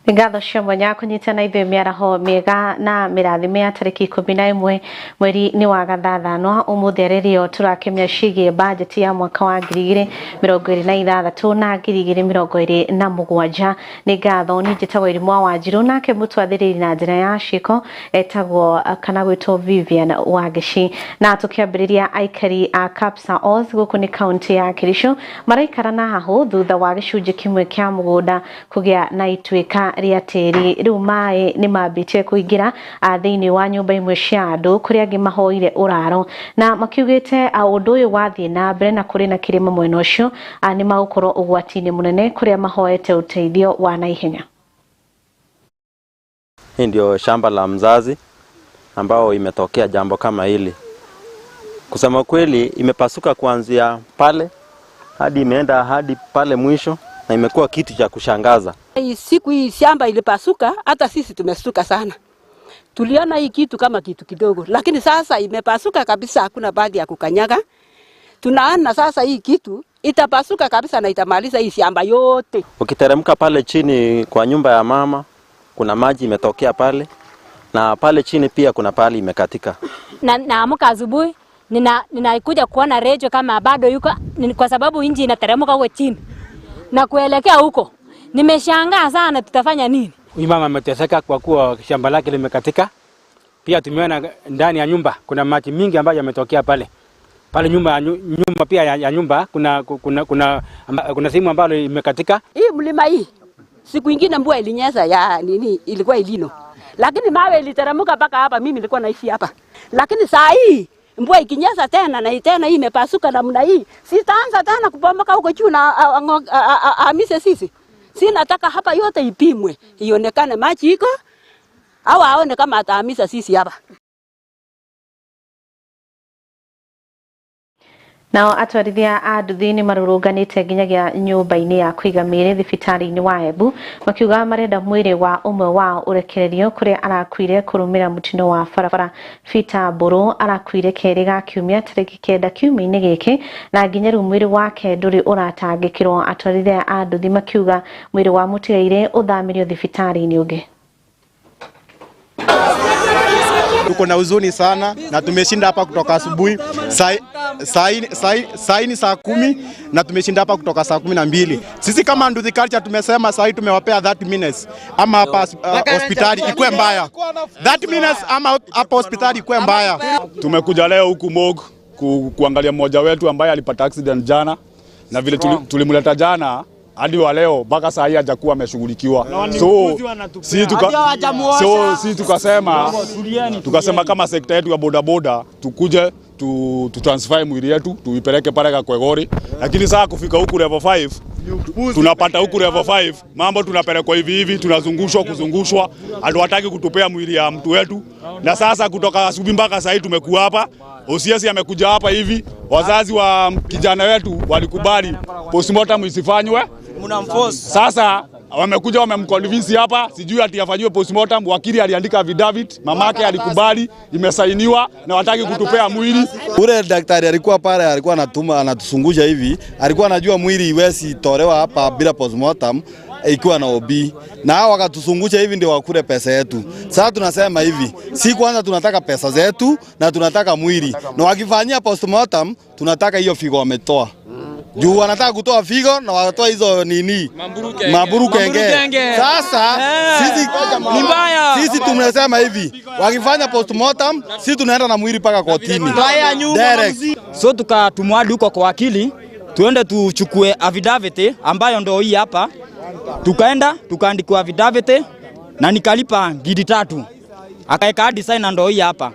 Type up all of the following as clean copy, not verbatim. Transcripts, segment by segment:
Nĩ ngatho cia mwanya kũnyitana ithuĩ mĩaraho mĩega na mĩrathime ya tarĩki 11 mweri-inĩ wa gathathanwa. Ũmũthĩ arĩrĩo tũrakemia ciĩgiĩ bajeti ya mwaka wa 2026 na 2027. Nĩ ngatho niĩ njĩtagwo Irimũ wa Wanjirũ, nake mũtwathĩrĩri na njĩra ya ciĩko etagwo kana gwĩtwo Vivian Wangeci. Na tũkĩambĩrĩria, aikari a Kapsa Oz gũkũ nĩ kaunti ya Kericho maraikara na hahũ thutha wa gĩcunjĩ kĩmwe kĩa mũgũnda kũgĩa na ituĩka rĩa tĩri. Rĩu maĩ nĩ mambĩtie kũingĩra thĩinĩ wa nyũmba imwe cia andũ, kũrĩa angĩ mahoire ũraro na makiugĩte ũndũ ũyũ wathiĩ na mbere na kũrĩ na kĩrĩma mwena ũcio, nĩ magũkorwo ũgwati-inĩ mũnene, kũrĩa mahoete ũteithio wa naihenya. Hii ndio shamba la mzazi ambao imetokea jambo kama hili. Kusema kweli, imepasuka kuanzia pale hadi imeenda hadi pale mwisho, na imekuwa kitu cha kushangaza. Hii siku hii shamba ilipasuka, hata sisi tumestuka sana. Tuliona hii kitu kama kitu kidogo, lakini sasa imepasuka kabisa, hakuna baadhi ya kukanyaga. Tunaona sasa hii kitu itapasuka kabisa na itamaliza hii shamba yote. Ukiteremka pale chini kwa nyumba ya mama, kuna maji imetokea pale, na pale chini pia kuna pali imekatika. Na naamka asubuhi, ninakuja kuona Recho kama bado yuko kwa sababu inji inateremka huko chini na kuelekea huko. Nimeshangaa sana, tutafanya nini? Huyu mama ameteseka kwa kuwa shamba lake limekatika. Pia tumeona ndani ya nyumba kuna maji mingi ambayo yametokea pale pale nyumba, nyumba pia ya nyumba kuna sehemu ambalo imekatika. Hii mlima hii siku ingine mvua ilinyesha ya nini, ilikuwa ilino, lakini mawe iliteremka mpaka hapa. Mimi nilikuwa naishi hapa, lakini saa hii mvua ikinyesha tena na tena hii imepasuka namna hii, sitaanza tena kubomoka huko juu na amise sisi. Si nataka hapa yote ipimwe ionekane maji iko au aone kama atahamisa sisi hapa. Nao atwarithia a nduthi nĩ marũrũnganĩte nginyagia nyũmba-inĩ ya kũiga mĩĩrĩ thibitarĩ-inĩ wa Embu, makiuga marenda mwĩrĩ wa ũmwe wao ũrekererio kũrĩa arakuire kũrũmĩrĩra mũtino wa barabara. Peter Mbũrũ arakuire kerĩ ga kiumia tarĩki 9 kiumia-inĩ gĩkĩ, na nginya rĩu mwĩrĩ wake ndũrĩ ũratangĩkĩrwo. Atwarithia a nduthi makiuga mwĩrĩ wa mũtigairĩ ũthamĩrio thibitarĩ-inĩ ũngĩ. Tuko na huzuni sana na tumeshinda hapa kutoka asubuhi saa ni saa 10 na tumeshinda hapa kutoka saa 12. Sisi kama Nduthi Culture tumesema saa hii tumewapea 30 minutes ama hapa hospitali ikuwe mbaya. 30 minutes ama hapa hospitali ikuwe mbaya. Tumekuja leo huku morgue kuangalia mmoja wetu ambaye alipata accident jana, na vile tulimleta jana hadi wa leo mpaka saa hii hajakuwa ameshughulikiwa. So si tukasema kama sekta yetu ya bodaboda tukuje tu transfer mwili yetu tuipeleke pale Kakwegori, lakini saa kufika huku level 5, tunapata huku level 5 mambo tunapelekwa hivi hivi, tunazungushwa kuzungushwa, hatuwataki kutupea mwili ya mtu wetu. Na sasa kutoka asubuhi mpaka saa hii tumekuwa hapa. OCS amekuja hapa hivi, wazazi wa kijana wetu walikubali postmortem isifanywe. Sasa wamekuja wamemconvince hapa, sijui ati afanyiwe postmortem. Wakili aliandika affidavit, mamake alikubali, imesainiwa na wataki kutupea mwili. Ule daktari alikuwa pale, alikuwa anatuma anatusungusha hivi, alikuwa anajua mwili iwezi tolewa hapa bila postmortem ikiwa na OB, na hao wakatusungusha hivi ndio wakule pesa yetu. Sasa tunasema hivi, si kwanza tunataka pesa zetu na tunataka mwili, na wakifanyia postmortem tunataka hiyo figo wametoa juu wanataka kutoa figo na wanatoa hizo nini maburukenge. Sasa sisi tumesema hivi, wakifanya postmortem sisi tunaenda na mwili mpaka kotini direct. So tukatumwa hadi huko kwa wakili tuende tuchukue affidavit ambayo ndo hii hapa. Tukaenda tukaandikiwa affidavit na nikalipa ngiri 3. Akaeka hadi sign na ndo hii hapa.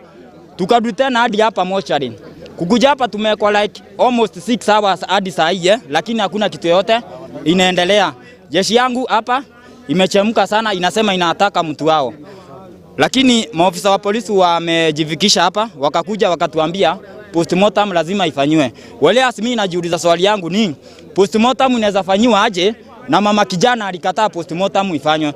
Tukarudi tena hadi hapa mochari. Kukuja hapa tumekuwa like almost 6 hours hadi saa hii, lakini hakuna kitu yote inaendelea. Jeshi yangu hapa imechemka sana, inasema inataka mtu wao. Lakini maofisa wa polisi wamejifikisha hapa, wakakuja wakatuambia postmortem lazima ifanywe. Wale mimi najiuliza swali yangu ni postmortem inaweza fanywa aje na mama kijana alikataa postmortem ifanywe?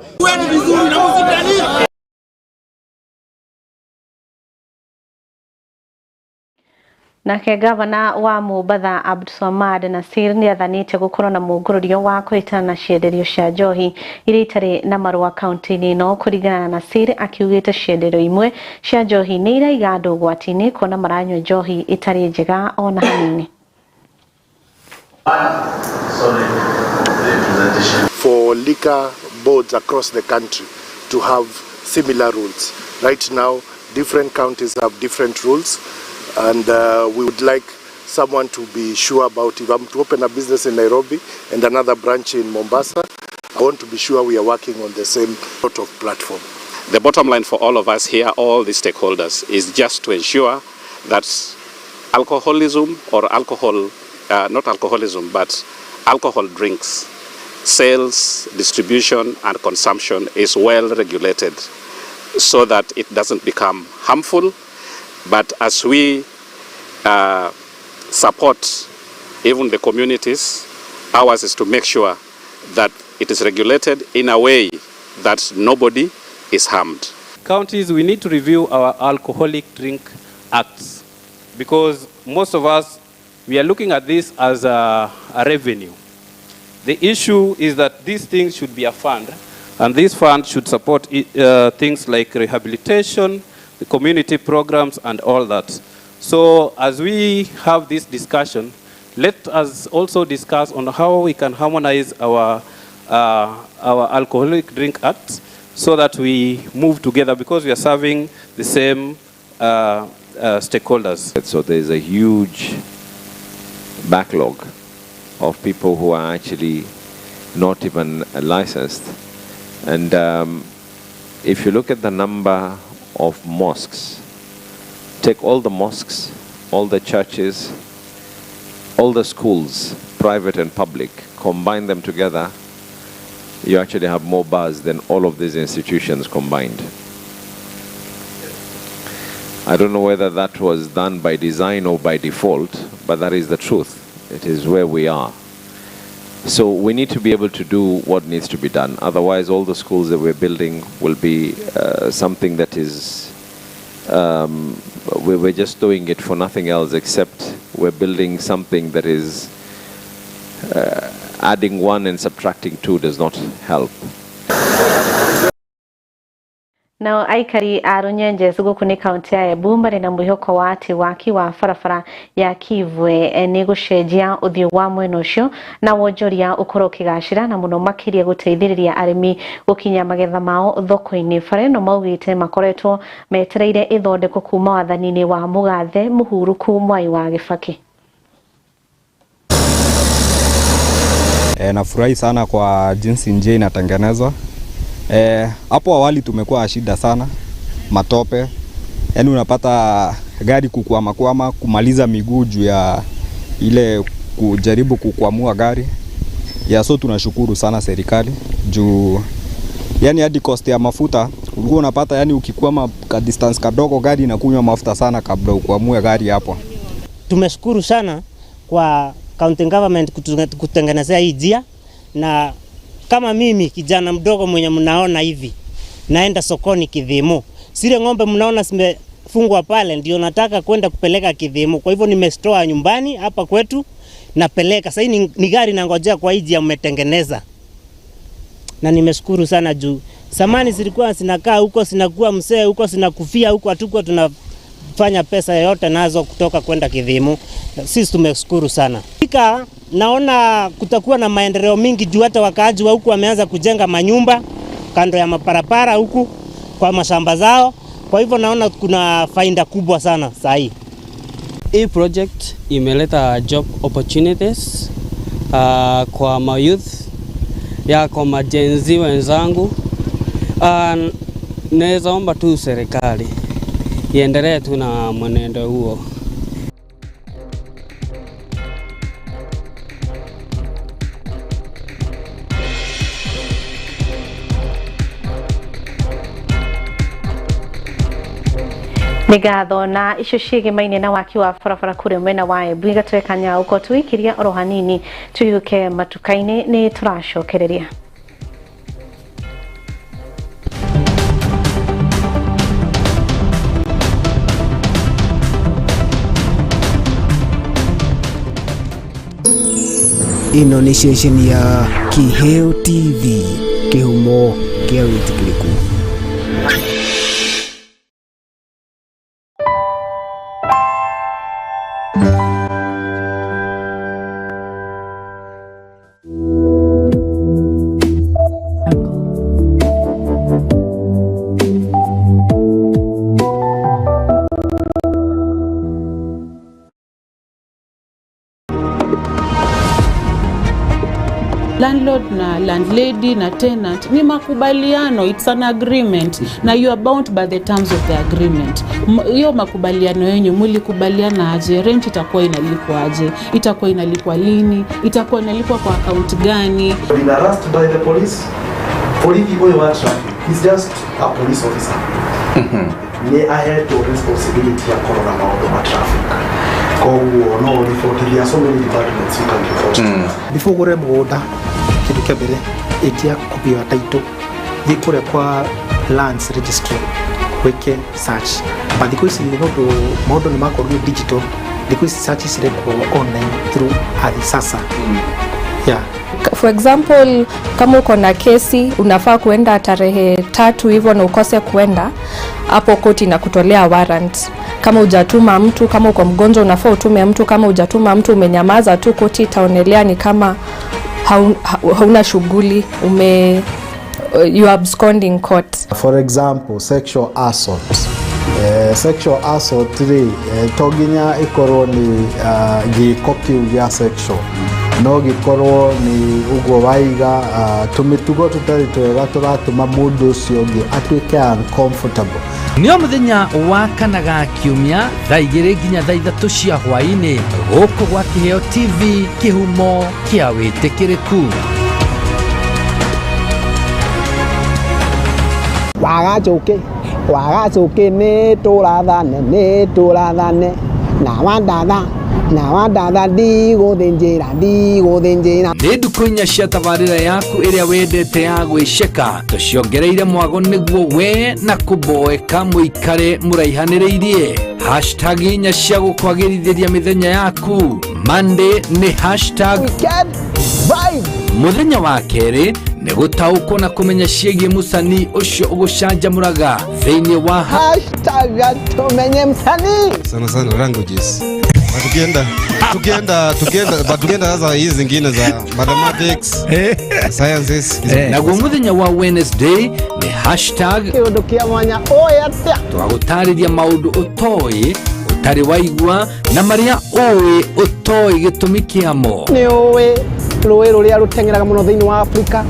Nake gavana wa Mombatha Abdulswamad Nassir nĩathanĩte gũkorwo na mũngũrũrio wa kũhĩtana na cienderio cia njohi iria itarĩ na marũa kaunti-inĩ ĩno. Kũringana na Nassir, akiugĩte cienderio imwe cia njohi nĩ iraiga andũ ũgwati-inĩ kuona maranyua njohi ĩtarĩ njega ona hanini. For liquor boards across the country to have similar rules. Right now, different counties have different rules, and we would like someone to be sure about if I'm to open a business in Nairobi and another branch in Mombasa, I want to be sure we are working on the same sort of platform. The bottom line for all of us here, all the stakeholders, is just to ensure that alcoholism or alcohol, not alcoholism, but alcohol drinks, sales, distribution, and consumption is well regulated so that it doesn't become harmful. But as we support even the communities, ours is to make sure that it is regulated in a way that nobody is harmed. Counties, we need to review our alcoholic drink acts because most of us, we are looking at this as a revenue. The issue is that these things should be a fund, and this fund should support things like rehabilitation, the community programs, and all that. So as we have this discussion, let us also discuss on how we can harmonize our alcoholic drink act so that we move together because we are serving the same stakeholders. So there's a huge backlog of people who are actually not even licensed. And if you look at the number of mosques, take all the mosques, all the churches, all the schools, private and public, combine them together, you actually have more bars than all of these institutions combined. I don't know whether that was done by design or by default, but that is the truth. It is where we are. So we need to be able to do what needs to be done. Otherwise, all the schools that we're building will be something that is, we're just doing it for nothing else except we're building something that is adding one and subtracting two does not help. Nao aikari a Runyenjes gũkũ nĩ kaunti ya Embu marĩ na mwĩhoko wa atĩ waki wa barabara ya Kivwe nĩ gũcenjia ũthiũ wa mwena ũcio na wonjoria ũkorwo ũkĩgacĩra na mũno makĩria gũteithĩrĩria arĩmi gũkinya magetha mao thoko-inĩ. Bara ĩno maugĩte makoretwo metereire ĩthondekwo kuma wathani-inĩ wa mũgathe mũhurũku Mwai wa Kibaki. Nafurahi sana kwa jinsi njia inatengenezwa. Hapo awali tumekuwa shida sana, matope. Yaani unapata gari kukwama kwama, kumaliza miguu juu ya ile kujaribu kukwamua gari. Ya so tunashukuru sana serikali juu yani hadi cost ya mafuta ulikuwa unapata, yani ukikwama ka distance kadogo gari inakunywa mafuta sana kabla ukwamue gari hapo. Tumeshukuru sana kwa county government kutengenezea hii njia, na kama mimi kijana mdogo mwenye mnaona hivi naenda sokoni Kidhimu, zile ng'ombe mnaona zimefungwa pale ndio nataka kwenda kupeleka Kidhimu. Kwa hivyo nimestoa nyumbani hapa kwetu napeleka. Sasa ni gari nangojea kwa hii njia mmetengeneza. Na nimeshukuru sana juu samani zilikuwa zinakaa huko, zinakuwa msee huko, zinakufia huko, hatukuwa tunafanya pesa yoyote nazo kutoka kwenda Kidhimu. Sisi tumeshukuru sana. Hakika naona kutakuwa na maendeleo mingi juu hata wakaaji wa huku wameanza kujenga manyumba kando ya maparapara huku kwa mashamba zao. Kwa hivyo naona kuna faida kubwa sana saa hii. Hii project imeleta job opportunities kwa ma youth ya kwa majenzi wenzangu. Naweza omba tu serikali iendelee tu na mwenendo huo. Nĩ ngatho na icio ciĩgĩmaine na waki wa barabara kũrĩa mwena wa Embu igatwekanya uko tuikiria oro hanini tuyuke matuka-inĩ nĩ tũracokereria. Ĩno nĩ ceceni ya Kiheo TV, kĩhumo kĩa wĩtĩkĩrĩku. Landlord na landlady na tenant ni makubaliano, it's an agreement na you are bound by the terms of the agreement. Hiyo makubaliano yenyu mulikubaliana aje? Rent itakuwa inalipwa aje? Itakuwa inalipwa lini? Itakuwa inalipwa kwa account gani? Been arrested by the police. Police oyo wa traffic is just a police officer. Ni ahetwo responsibility ya kũrora maũndũ ma traffic. Koguo no report, there are so many departments you can report to. Before ũgũre mũgũnda, kĩndũ kĩa mbere ĩtia copy ya title, thiĩ kũrĩa kwa lands registry wĩke search. But thikũ ici nĩ ũndũ maũndũ nĩ makorirwo digital, thikũ ici search cirekwo online through Ardhi Sasa. Yeah. For example, kama uko na kesi unafaa kuenda tarehe 3 hivyo na ukose kuenda, hapo koti na kutolea warrant. Kama hujatuma mtu, kama uko mgonjwa unafaa utume mtu, kama hujatuma mtu umenyamaza tu, koti itaonelea ni kama hauna shughuli, you are absconding court. For example, sexual assault. Sexual assault rĩ, to nginya ĩkorwo nĩ gĩko kĩu gĩa sexual, no gĩkorwo nĩ ũguo waiga, tũmĩtugo tũtarĩ twega tũratũma mũndũ ũcio ũngĩ atuĩke uncomfortable. Nĩ o mũthenya wa kana ga kiumia thaa 2 nginya thaa 3 cia hwaĩ-inĩ gũkũ gwa Kiheo TV, kĩhumo kĩa wĩtĩkĩrĩku. Wagacuki nĩ tũrathane, nĩ tũrathane na wandatha na wandatha ndigũthĩnjĩra. Nĩ ndukũ 4 cia tabarĩra yaku ĩrĩa wendete ya gwĩceka, tũciongereire mwago nĩguo we na kũboeka mũikare mũraihanĩrĩirie. Hashtag 4 cia gũkwagĩrithĩria mĩthenya yaku. Monday nĩ hashtag weekend vibe. Mũthenya wa kerĩ nĩ gũtaũkwo na kũmenya ciĩgiĩ mũcanii ũcio ũgũcanjamũraga thĩinĩ wa hashtag tumenye msanii. Sana sana languages. Tukienda sasa hizi zingine za mathematics, sciences. Naguo mũthenya wa Wednesday ni hashtag kĩũndũ kĩa mwanya ũĩ atĩa. Tũgagũtarĩria maũndũ ũtoĩ, ũtarĩ waigua na marĩa ũĩ ũtoĩ gĩtũmi kĩamo. Nĩ ũĩ rũĩ rũrĩa rũteng'eraga mũno thĩinĩ wa Afrika,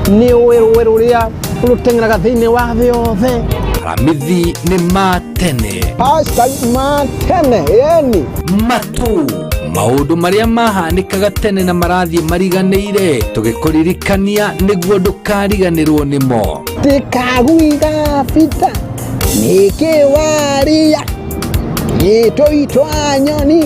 nĩ ũĩ rũĩ rũrĩa rũteng'eraga thĩinĩ wa thĩ yothe. Aramithi nĩ matene. Hashtag matene, yani matu maũndũ marĩa mahanĩkaga tene na marathiĩ mariganĩire, tũgĩkũririkania nĩguo ndũkariganĩrwo nĩmo. Tikaguiga bita nĩkĩwaria gĩtũitwa nyoni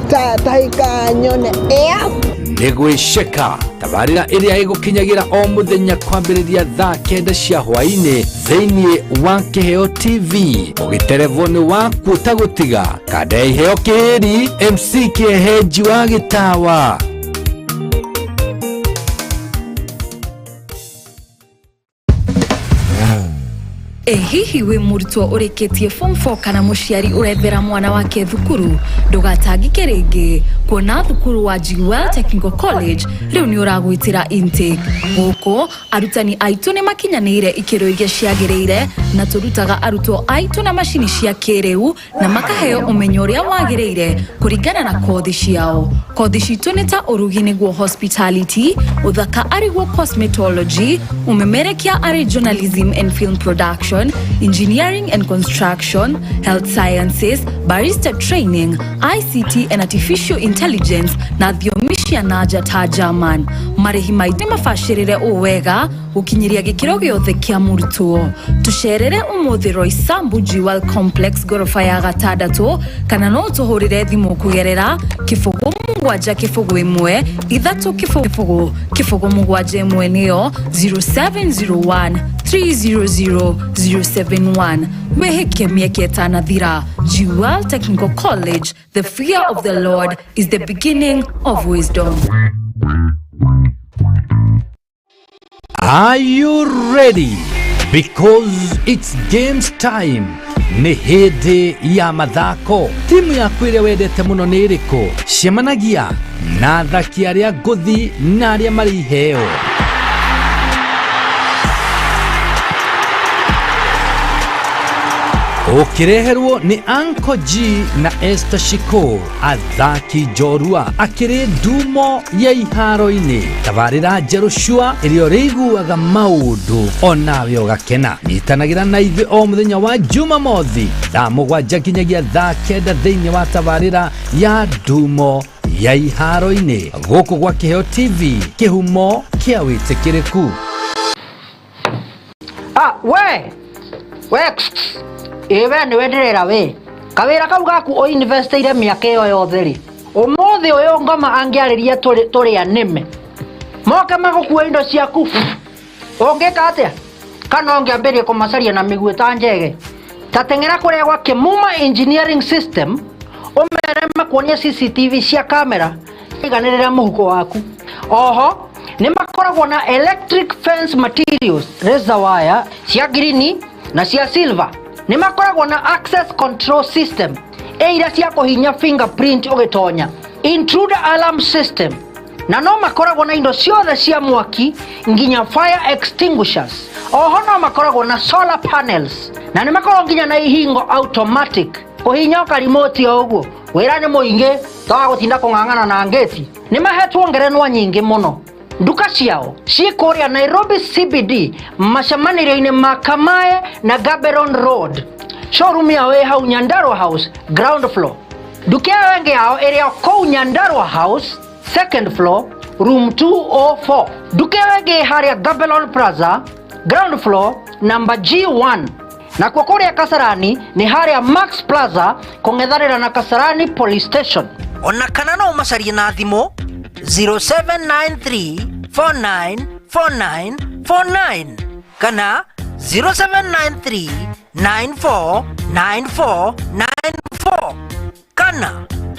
tataika nyone ĩa nĩ gwĩceka. Tabarĩra ĩrĩa ĩgũkinyagĩra o mũthenya kwambĩrĩria thaa 9 cia hwaĩ-inĩ thĩinĩ wa Kiheo TV. Ũgĩterevwo nĩ waku ũtagũtiga kanda ya Iheo Kĩhĩri, MC Kĩehenji wa Gĩtawa. Hihi wĩ mũrutwo ũrĩkĩtie form 4 kana mũciari ũrethera mwana wake thukuru, ndũgatangĩke rĩngĩ kuona thukuru wa Jewel Technical College rĩu nĩ ũragwĩtĩra intake. Gũkũ arutani aitũ nĩ makinyanĩire ikĩro iria ciagĩrĩire na tũrutaga arutwo aitũ na macini cia kĩrĩu na makaheo ũmenyo ũrĩa wagĩrĩire kũringana na kothi ciao. Kothi citũ nĩ ta ũrugi nĩguo hospitality, ũthaka arĩguo cosmetology, ũmemerekia arĩ journalism and film production, engineering and construction, health sciences, barista training, ICT and artificial intelligence na thiomi cia nanja ta German. Marĩhi maitũ nĩ mabacĩrĩre ũũ wega gũkinyĩria gĩkĩro gĩothe kĩa mũrutwo. Tũcerere ũmũthĩ Roysambu Jewel Complex goroba ya 6 kana no ũtũhũrĩre thimũ kũgerera 0 7 0 1 3 0 0 0 7 1 nĩyo 0701 300 071. Wĩhĩke mĩeke ĩtanathira. Jewel Technical College, the fear of the Lord is the beginning of wisdom. Are you ready? Because it's games time. Nĩ hĩndĩ ya mathako. Timu yaku ĩrĩa wendete mũno nĩ ĩrĩkũ? Cemanagia na athaki arĩa ngũthi na arĩa marĩ iheo. Ũkĩreherwo nĩ Uncle G na Esther Shiko, athaki njorua akĩrĩ ndumo ya iharo-inĩ. Tabarĩra njerũ cua ĩrĩa ũrĩiguaga maũndũ onawe ũgakena. Nyitanagĩra na ithuĩ o mũthenya wa Jumamothi thaa 7 nginyagia thaa 9 thĩinĩ wa tabarĩra ya ndumo ya iharo-inĩ gũkũ gwa Kĩheo TV, kĩhumo kĩa wĩtĩkĩrĩku. Ah, we we ĩ we nĩwe ndĩrera we kawĩra kau gaku ũinvestĩire mĩaka ĩyo yothe rĩ, ũmũthĩ ũyũ ngoma angĩarĩria tũrĩ anĩme moke magũkue indo ciaku, ũngĩka atĩa? Kana ũngĩambĩrĩria kũmacaria na mĩguĩ ta njege? Ta teng'era kũrĩa gwa Kĩmuma Engineering System ũmere makuonie CCTV cia kamera iganĩrĩra mũhuko waku. Oho nĩ makoragwo na electric fence materials, razor wire cia green na cia silver. Nĩ makoragwo na access control system ĩ iria cia kũhinya fingerprint ũgĩtonya, intruder alarm system, na no makoragwo na indo ciothe cia mwaki nginya fire extinguishers. Oho no makoragwo na solar panels na nĩ makoragwo nginya na ihingo automatic kũhinya ũkarimoti o ũguo. Wĩra nĩ mũingĩ toga gũtinda kũng'ang'ana na ngĩti. Nĩ mahetwo ngerenwa nyingĩ mũno. Nduka ciao ciĩ kũrĩa Nairobi CBD macemanĩrio-inĩ ma Kamae na Gaborone Road. Showroom yao ĩ hau Nyandarua House ground floor. Nduka ĩyo ĩngĩ yao ĩrĩ o kũu Nyandarua House second floor room 204. Nduka ĩyo ĩngĩ ĩ harĩa Gaborone Plaza ground floor number G1. Nakuo kũrĩa Kasarani nĩ harĩa Max Plaza kũng'ethanĩra na Kasarani Police Station. Ona kana no ũmacarie na thimũ 0793 4949 49 kana 0793 9494 94 kana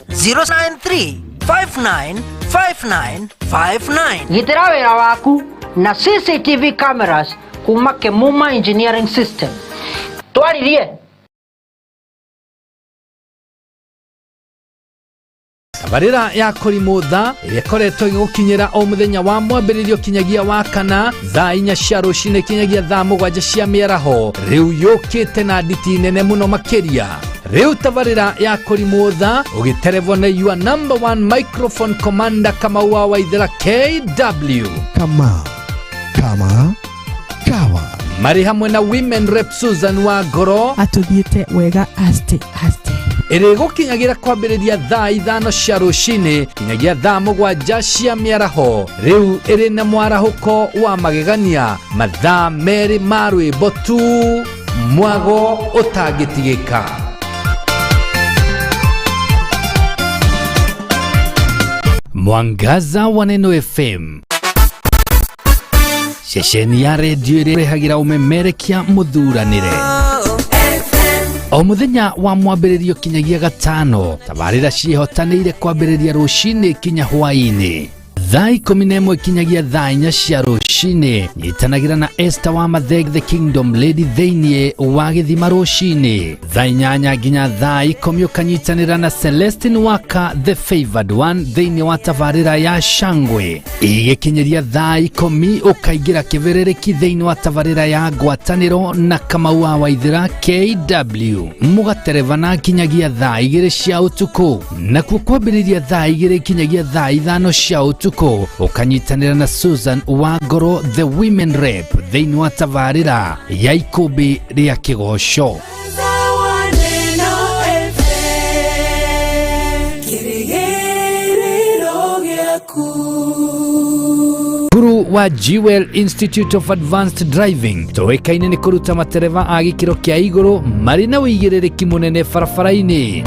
093 59 59 59. Gitĩra wĩra waku na CCTV cameras kuma Kĩmuma Engineering System. Twaririe. Tabarĩra ya kũrimũtha ĩrĩa ĩkoretwo ĩgĩgũkinyĩra o mũthenya wa mwambĩrĩrio kinyagia wa kana thaa 4 cia rũcinĩ kinyagia thaa 7 cia mĩaraho, rĩu yũkĩte na nditi nene mũno makĩria. Rĩu tabarĩra ya kũrimũtha ũgĩterevwo nĩ your number one microphone commander Kamau wa Waithera KW. Kamau kama kawa marĩ hamwe na women rep Susan wa Ngoro atũthiĩte wega aste aste. Ĩrĩgũkinyagĩra kwambĩrĩria thaa 5 cia rũcinĩ kinyagia thaa 7 cia mĩaraho. Rĩu ĩrĩ na mwarahũko wa magegania, mathaa 2 ma rwĩmbo tu, mwago ũtangĩtigĩka. Mwangaza wa Neno FM, ceceni ya redio ĩrĩa ĩrehagĩra ũmemerekia mũthuranĩre o mũthenya wa mwambĩrĩrio kinyagia gatano. Tabarĩra ciĩhotanĩire kwambĩrĩria rũcinĩ kinya hwaĩ-inĩ thaa 11 kinyagia thaa 4 cia rũcinĩ. Nyitanagĩra na Esther wa Matheg the Kingdom Lady thĩinĩ wa gĩthima rũcinĩ thaa 8 nginya thaa 10, ũkanyitanĩra na Celestine Waka the Favored One thĩinĩ wa tabarĩra ya Shangwe. Igĩkinyĩria thaa 10 ũkaingĩra kĩbĩrĩrĩki thĩinĩ wa tabarĩra ya ngwatanĩro na Kamau wa Waithera KW, mũgaterebana kinyagia thaa 2 cia ũtukũ. Nakuo kwambĩrĩria thaa 2 kinyagia thaa 5 cia ũtukũ ũkanyitanĩra na Susan wa Ngoro the Women Rep thĩinĩ wa tabarĩra ya ikũmbĩ rĩa kĩgoco. Cukuru wa Jewel Institute of Advanced Driving tũĩkaine nĩ kũruta matereba a gĩkĩro kĩa igũrũ marĩ na ũigĩrĩrĩki mũnene barabara-inĩ.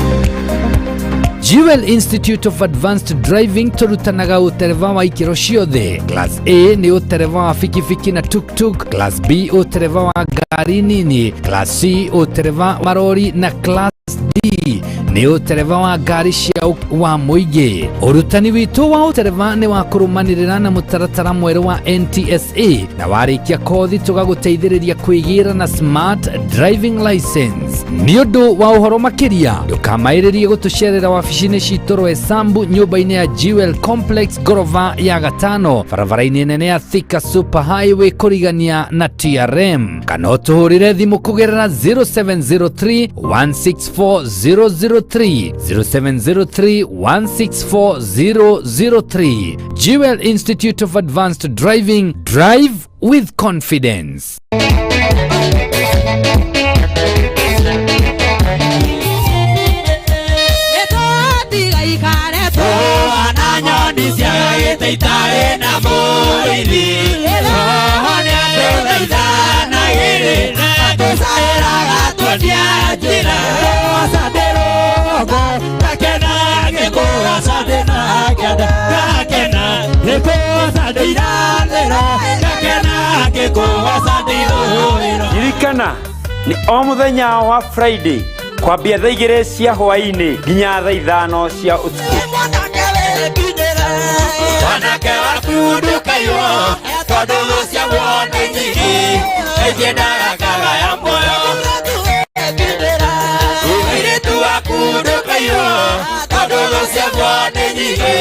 Jewel Institute of Advanced Driving tũrutanaga ũtereba wa ikĩro ciothe. Class A nĩ ũtereba wa bikibiki na tuk-tuk, Class B ũtereba wa ngari nini, Class C ũtereba wa rori na Class D Nĩ ũtereba wa ngari cia wa mũingĩ. Ũrutani witũ wa ũtereba nĩ wa kũrũmanĩrĩra na mũtaratara mwerũ wa NTSA, na warĩkia kothi tũgagũteithĩrĩria kwĩgĩra na smart driving license. Nĩ ũndũ wa ũhoro makĩria, ndũkamaĩrĩrie gũtũcerera wabici-inĩ citũ Roysambu, nyũmba-inĩ ya Jewel Complex, ngorova ya gatano, barabara-inĩ nene ya Thika Super Highway kũrigania na TRM, kana ũtũhũrĩre thimũ kũgerera 0703 164 003, 0703 164 003. Jewel Institute of Advanced Driving, drive with confidence. Ririkana nĩ o mũthenya wa Friday kwambia thaa 2 cia hwaĩ-inĩ nginya thaa 5 cia ũtukũ. Mwanake waku ndũkaiywo tondũ thũ ciaguo nĩ nyingĩ itiendaga kagaya muoyo. Mũirĩtu waku ndũkaiywo tondũ thũ ciaguo nĩ nyingĩ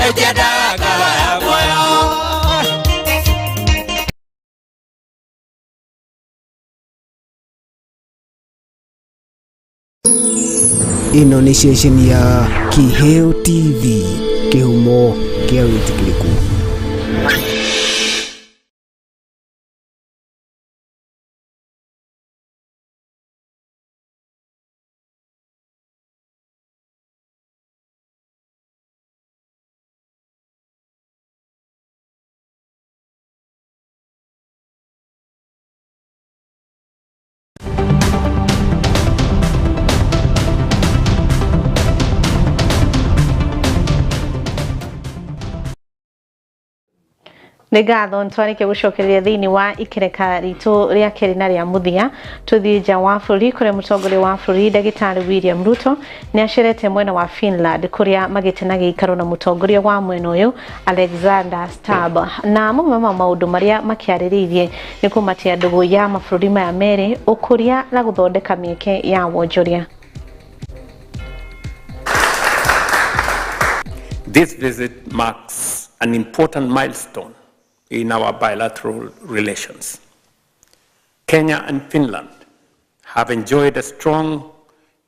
itiendaga kagaya muoyo. Ĩno nĩ ceceni ya Kiheo TV, kĩhumo kĩa wĩtĩkĩrĩku. Nĩ ngatho ntwarĩke gũcokereria thĩinĩ wa ikereka ritũ rĩa kerĩ na rĩa mũthia. Tũthiĩ nja wa bũrũri kũrĩa mũtongoria wa bũrũri ndagĩtarĩ William Ruto nĩ acerete mwena wa Finland kũrĩa magĩte na gĩikaro na mũtongoria wa mwena ũyũ Alexander Stubb, na mamwe ma maũndũ marĩa makĩarĩrĩirie nĩ kũmatia ndũgũ ya mabũrũri maya merĩ, ũkũria na gũthondeka mĩeke ya wonjoria. This visit marks an important milestone in our bilateral relations. Kenya and Finland have enjoyed a strong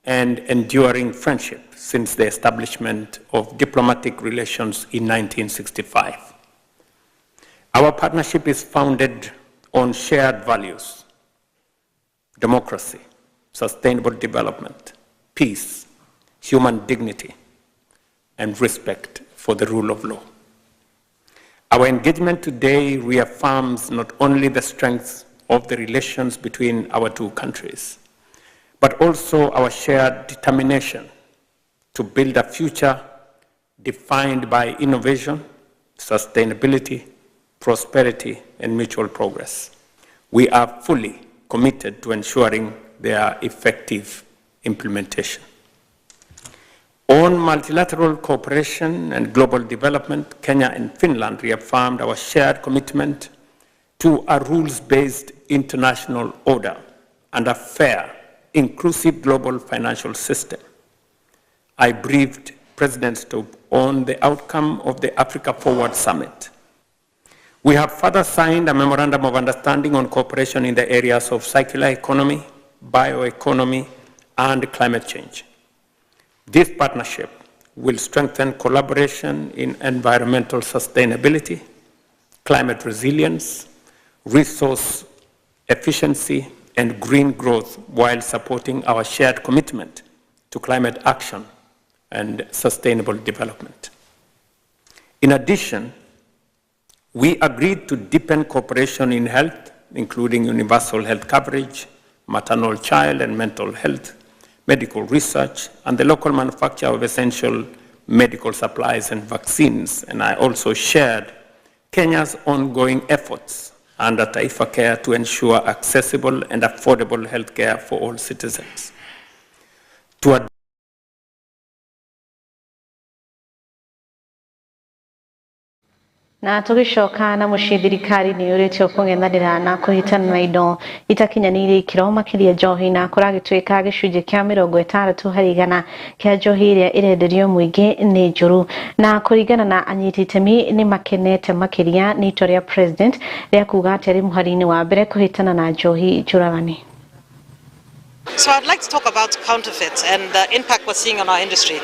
and enduring friendship since the establishment of diplomatic relations in 1965. Our partnership is founded on shared values: democracy, sustainable development, peace, human dignity, and respect for the rule of law. Our engagement today reaffirms not only the strength of the relations between our two countries, but also our shared determination to build a future defined by innovation, sustainability, prosperity, and mutual progress. We are fully committed to ensuring their effective implementation. On multilateral cooperation and global development, Kenya and Finland reaffirmed our shared commitment to a rules-based international order and a fair, inclusive global financial system. I briefed President Stubb on the outcome of the Africa Forward Summit. We have further signed a memorandum of understanding on cooperation in the areas of circular economy, bioeconomy, and climate change. This partnership will strengthen collaboration in environmental sustainability, climate resilience, resource efficiency, and green growth while supporting our shared commitment to climate action and sustainable development. In addition, we agreed to deepen cooperation in health, including universal health coverage, maternal, child, and mental health, medical research, and the local manufacture of essential medical supplies and vaccines. And I also shared Kenya's ongoing efforts under Taifa Care to ensure accessible and affordable healthcare for all citizens. To Na tugicoka na muciĩ, thirikari nĩ yũrĩtio kũng'ethanĩra na kũhĩtana na indo itakinyanĩirie ikĩro, makĩria njohi, na kũragĩtuĩka gĩcunjĩ kĩa 60% kĩa njohi ĩrĩa ĩrenderio mũingĩ nĩ njũru. Na kũringana na anyiti itemi, nĩ makenete makĩria nĩ itua rĩa president rĩa kuga atĩ arĩ mũhari-inĩ wa mbere kũhĩtana na njohi njũragani. So I'd like to talk about counterfeit and the impact we're seeing on our industry.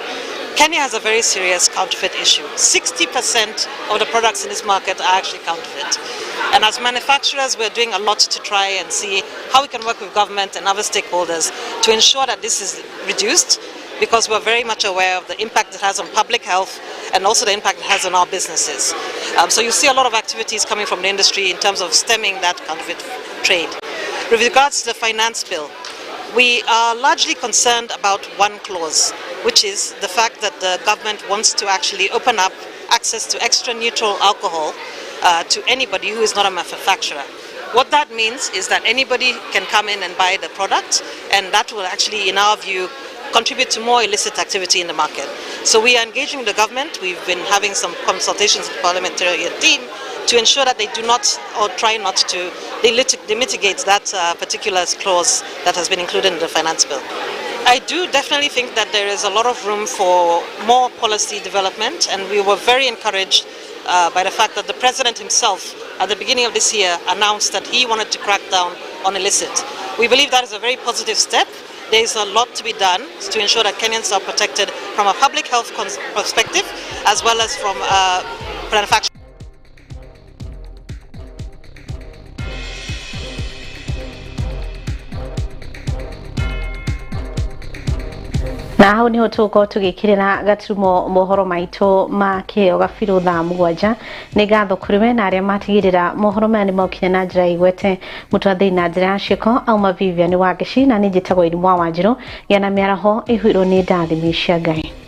Kenya has a very serious counterfeit issue. 60% of the products in this market are actually counterfeit. And as manufacturers, we're doing a lot to try and see how we can work with government and other stakeholders to ensure that this is reduced, because we're very much aware of the impact it has on public health and also the impact it has on our businesses. So you see a lot of activities coming from the industry in terms of stemming that counterfeit trade. With regards to the finance bill, we are largely concerned about one clause, which is the fact that the government wants to actually open up access to extra neutral alcohol to anybody who is not a manufacturer. What that means is that anybody can come in and buy the product, and that will actually, in our view, contribute to more illicit activity in the market. So we are engaging the government. We've been having some consultations with the parliamentarian team to ensure that they do not, or try not to, they mitigate that particular clause that has been included in the finance bill. I do definitely think that there is a lot of room for more policy development, and we were very encouraged by the fact that the president himself, at the beginning of this year, announced that he wanted to crack down on illicit. We believe that is a very positive step. There is a lot to be done to ensure that Kenyans are protected from a public health perspective as well as from a manufacturing. Na hau niho tũgũkorwo tũgĩkĩrĩra gaturumo mohoro maitũ ma kĩheo gabirũ thaa 7. Nĩ ngatho kũrĩ we na arĩa matigĩrĩra mohoro maya nĩ mokinya na njĩra igwete mũtwathĩi na njĩra ya ciĩko. Auma Vivian Wangeci, na nĩ njĩtagwo Irimũ wa Wanjirũ. Gĩa na mĩaraho ĩhuirwo nĩ ndathimi cia Ngai.